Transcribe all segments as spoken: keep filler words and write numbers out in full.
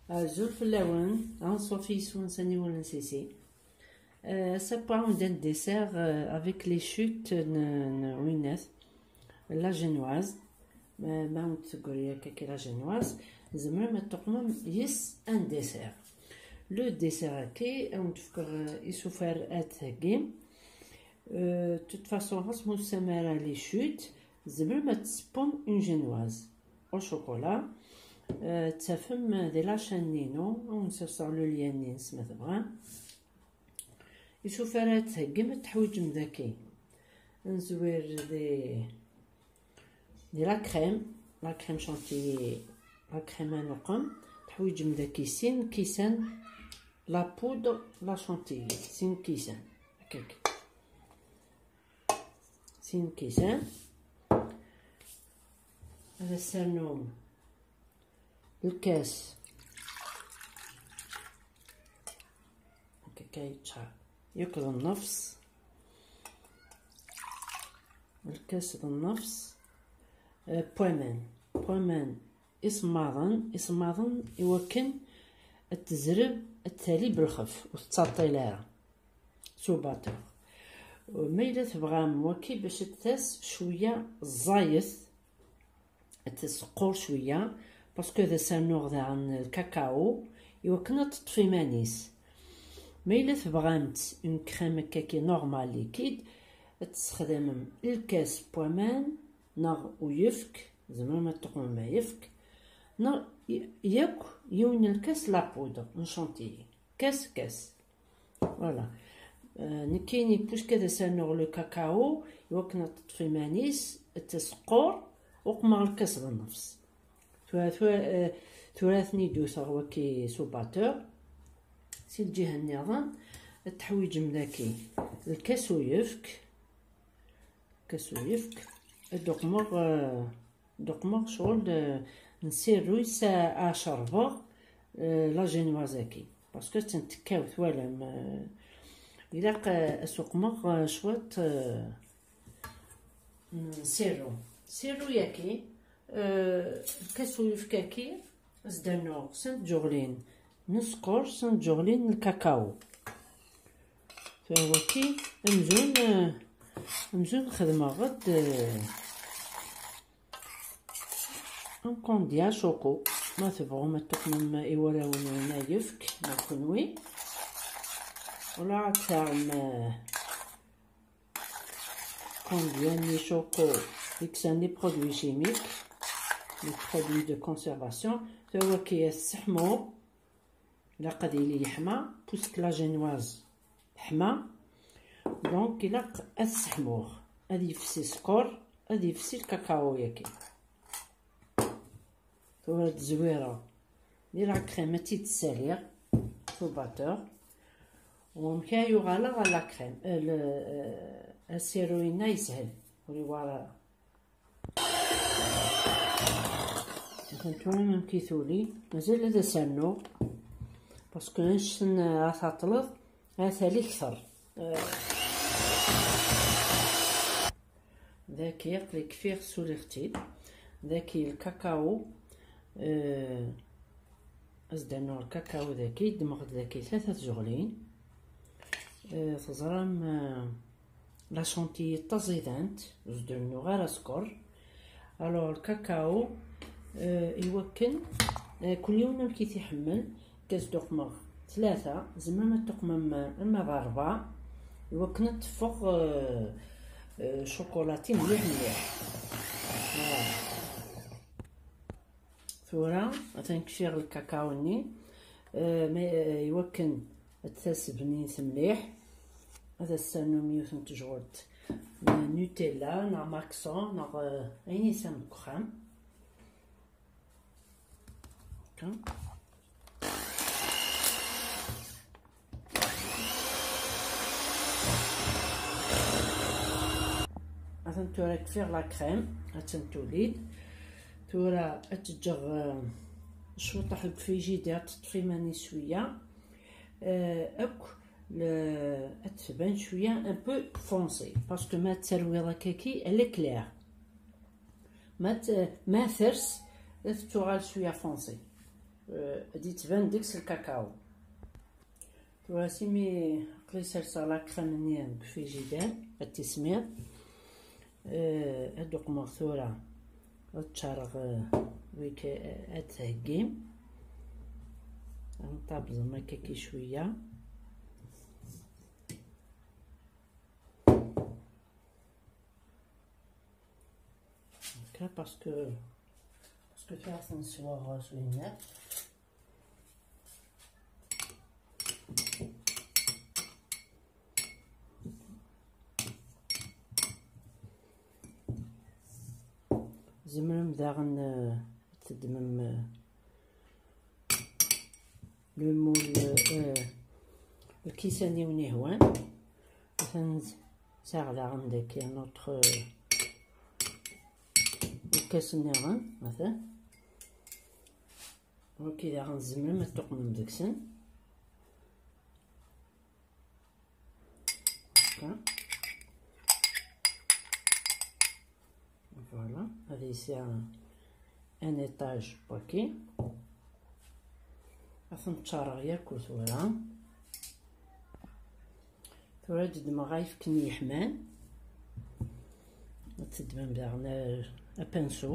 Azul fell-awen, anṣuf yis-wen s aniwel n Sisi. Euh, ça peut un dessert euh, avec les chutes n, n winat, la génoise. Ma ma ur d-tegri akka la génoise, tzemrem ad tuqmem yis un dessert. Le dessert-agi, ad wen-d-fkeɣ euh, isufar ad t-theggim. Euh, de toute façon, ɣas ma ur tesɛam ara les chutes, tzemrem ad tessewwem une génoise au chocolat. Euh, ttafem di la chaîne-inu, ad wen-sserseɣ le lien-ines ma tebɣam. Isufar ad theggim ad teḥwiǧem daki. Ad nezwir di, di la crème, la crème chantilly, la crème ad nuqem. Teḥwiǧem daki sin kisan la poudre la chantilly, sin kisan. Akkak. Sin kisan. Ad as-ternum lkas. Akka kan yeččar yakk d nnefs. Lkas d nnefs. Euh, n waman. N waman isemmaḍen, isemmaḍen i wakken ad tezreb, ad tali belxef, ur tettaṭṭil ara s ubaṭer. Ma yella tebɣam waki bac ad tas cwiya ẓẓayet, ad tesqur cwiya, parce que ad as-rnuɣ daɣen lkakao i wakken ad teṭṭef iman-is. Ma yella tebɣamt une crème akkaki normale liquide, ad tessexdamem lkas n waman neɣ uyefk, tzemrem ad tuqmem ayefk, neɣ y-, yakk yiwen lkas la poudre n chantilly, kas kas. Voilà. Euh, nekkini puisque ad as-rnuɣ lkakao i wakken ad teṭṭef iman-is, ad tesqur, uqmeɣ lkas d nnefs. Tura, tura, euh, tura ad ten-id-wteɣ waki s ubaṭer. Si lǧiha nniḍen, ad teḥwiǧem daki lkas uyefk, lkas uyefk, ad d-uqmeɣ, euh, d-uqmeɣ ccɣel, euh, n sirru-s a, a cerbeɣ, euh, la génoise-agi. Parce que ad tent-tekkaw, twalam, euh, ilaq, euh, ad s-uqmeɣ, euh, cwiṭ, euh, n sirru. Sirru-yagi, euh, lkas uyefk-agi, ad s-d-rnuɣ sin tǧuɣlin n sskeṛ, sin tǧuɣlin n lkakao. Tura waki, amzun, euh, amzun xedmeɣ-d, euh, un candy à choco. Ma tebɣum ad tuqmem i warraw-nwen ayefk, ma kunwi. Wala ad taɣem, euh, candy-nni choco, deg-sen les produits chimiques, les produits de conservation. Tura waki ad t-sseḥmuɣ. Ilaq ad yili yeḥma, puisque la génoise teḥma. Donc, ilaq ad t-sseḥmuɣ. Ad yefsi sskeṛ, ad yefsi lkakao-yagi. Tura ad zwireɣ di la crème, ad tt-id-ssaliɣ s ubaṭer. Wamek ara uɣaleɣ ɣer la crème, euh, le, euh, asiru-inna yeshel, ur iwar ara. Atan tura amek i tuli, mazal ad as-rnuɣ, parce que annect-en ad taṭleḍ, ad tali kter. Daki aql-i kfiɣ, suliɣ-tt-id. Daki lkakao, euh, ad s-d-rnuɣ lkakao daki, ddmeɣ-d daki tlata tzuɣlin. Euh, teẓram, euh, la chantilly d taẓidant, ur s-d-rennuɣ ara sskeṛ. Alors, lkakao, euh, iwakken, euh, kul yiwen amek i t-iḥemmel, ad s-d-uqmeɣ tlata, tzemrem ad tuqmem, euh, ama d rebɛa, iwakken ad teffeɣ, euh, euh, chocolatée mliḥ mliḥ. Voilà. Tura, atan kfiɣ lkakao-nni, euh, ma, euh, iwakken ad d-tas bnint mliḥ. Ad as-ternum yiwet n tejɣelt n Nutella, neɣ Maxon, neɣ, euh, ayen yesɛam deg uxxam. Akka. Atan tura kfiɣ la crème, attan tuli-d. Tura ad tt-ǧǧeɣ, euh, cwiṭ deg frigidaire, ad teṭṭef iman-is cwiya. Euh, akk le-, ad tban cwiya un peu foncée, parce que ma terwiḍ akkaki, elle est claire. Ma t-, ma ters, ad tettuɣal cwiya foncée. Euh, ad d-yettban deg-s lkakaw. Tura simi aql-i serseɣ la crème-nni deg ufrijidar, ad tismiḍ. Eh, ad uqmeɣ tura, ad ččareɣ, eh, wik, eh, ad theggim. Ad tabẓem akka ki cwiya. Akka, parce que, parce que tura ad ten-sweɣ s winna. Tzemrem daɣen, eh, ad teddmem, eh, le moule, eh, lkisan-iw n ihwan. Atan sɛiɣ daɣen daki un autre, eh, lkas nniḍen, atan. Wagi daɣen tzemrem ad tuqmem deg-sen. Akka. Voilà, ad yesɛa un étage waki. Ad ten-ččareɣ yakk tura. Tura ad d-ddmeɣ ayefki-nni yeḥman. Ad teddmem daɣen apinsu,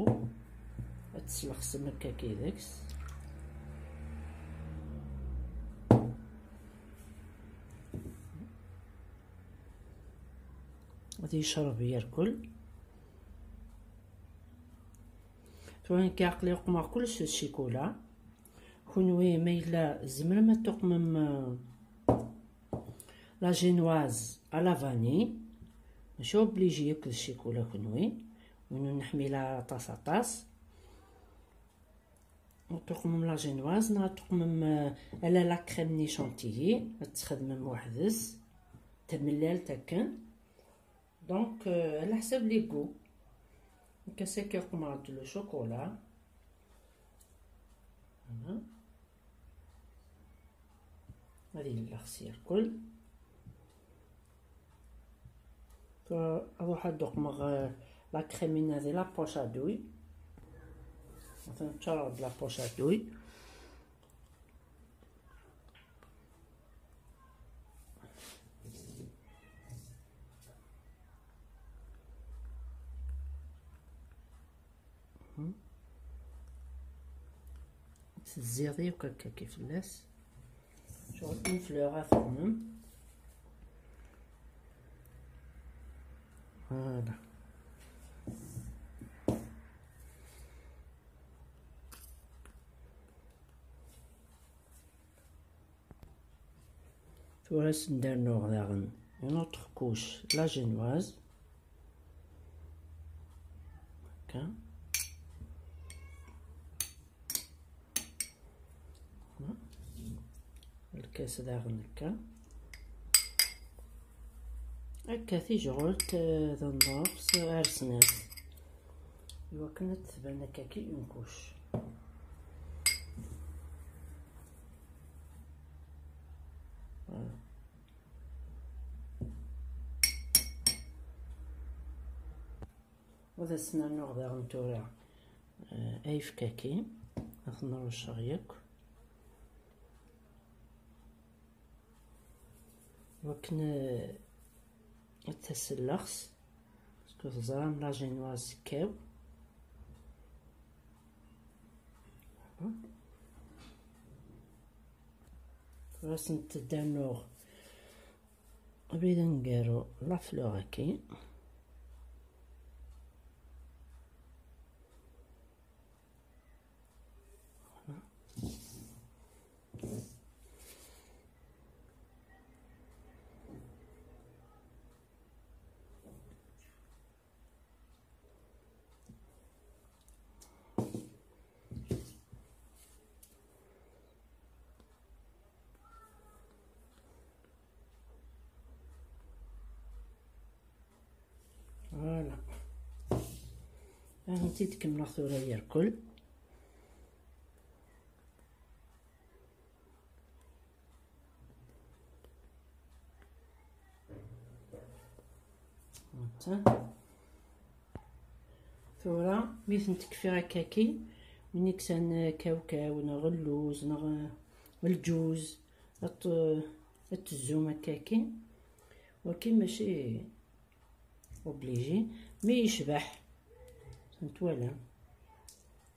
ad teslexsem akka deg-s. Ad yecreb yerkul. Tura nekk aql-i uqmeɣ kullec s ccikula. Kunwi ma yella tzemrem ad tuqmem, eh, la génoise à la vanille. Mačči obligé yakk d ccikula kunwi. Win ur neḥmil ara aṭas aṭas. Ad tuqmem la génoise neɣ ad tuqmem, eh, ala la crème-nni chantilly, ad txedmem weḥd-s, tamellalt akken. Donc, euh, على حسب les goûts. Nekk ass-agi uqmeɣ-d le chocolat. Voilà. Ad yelleɣ s yerkul. Tura ad ruḥ ad uqmeɣ, euh, la crème-inna di la poche à douille. Ad ten-ččareɣ d la poche à douille. Tezziḍ yakk akka ki fell-as. Cɣel une fleur ad tuqmem. Voilà. Tura ad sen-d-rnuɣ daɣen une autre couche la génoise. Akka. Lkas daɣen akka. Akka tijɣult, eh, d nnefs ar snat. Iwakken ad tban akka ki une couche. Voilà. Ad as-nernuɣ daɣen tura, eh, ayefki-agi, ad t-nrucceɣ yakk. Wakken, eh, ad taselleɣs, parce que teẓram la génoise tekkaw. Tura ad sent-d-rnuɣ abrid aneggaru la fleur-agi. Voilà. Ad tent-id-kemmleɣ tura yerkul. Tura mi tent-kfiɣ akkaki, Win iksan kawkaw neɣ lluz neɣ lǧuz, ad t-, ad tezzum akka akkin. Waki mačči obligé, mi yecbeḥ. Twalam.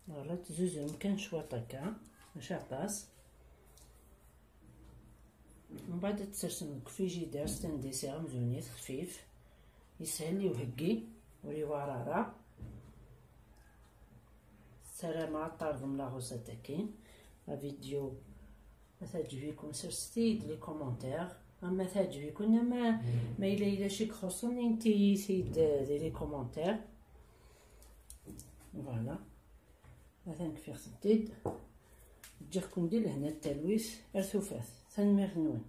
Voilà, tezzuzrem kan cwiṭ akka, mačči aṭas. Mbeɛd ad tsersem deg ufrijider s tendisi amzun-it xfif, yeshel i uheggi, ur iwar ara. Ssarameɣ ad tɛerḍem la recette-agi. La vidéo ma teɛǧeb-iken, serset-iyi-d les commentaires. Ama teɛǧeb-iken, ama ma yella yella ci ixuṣṣen, init-iyi-t-id di les commentaires. Voilà. Atan kfiɣ-tent-id. Ǧǧiɣ-ken di lehna d talwit. Ar tufat. Tanemmirt-nwen.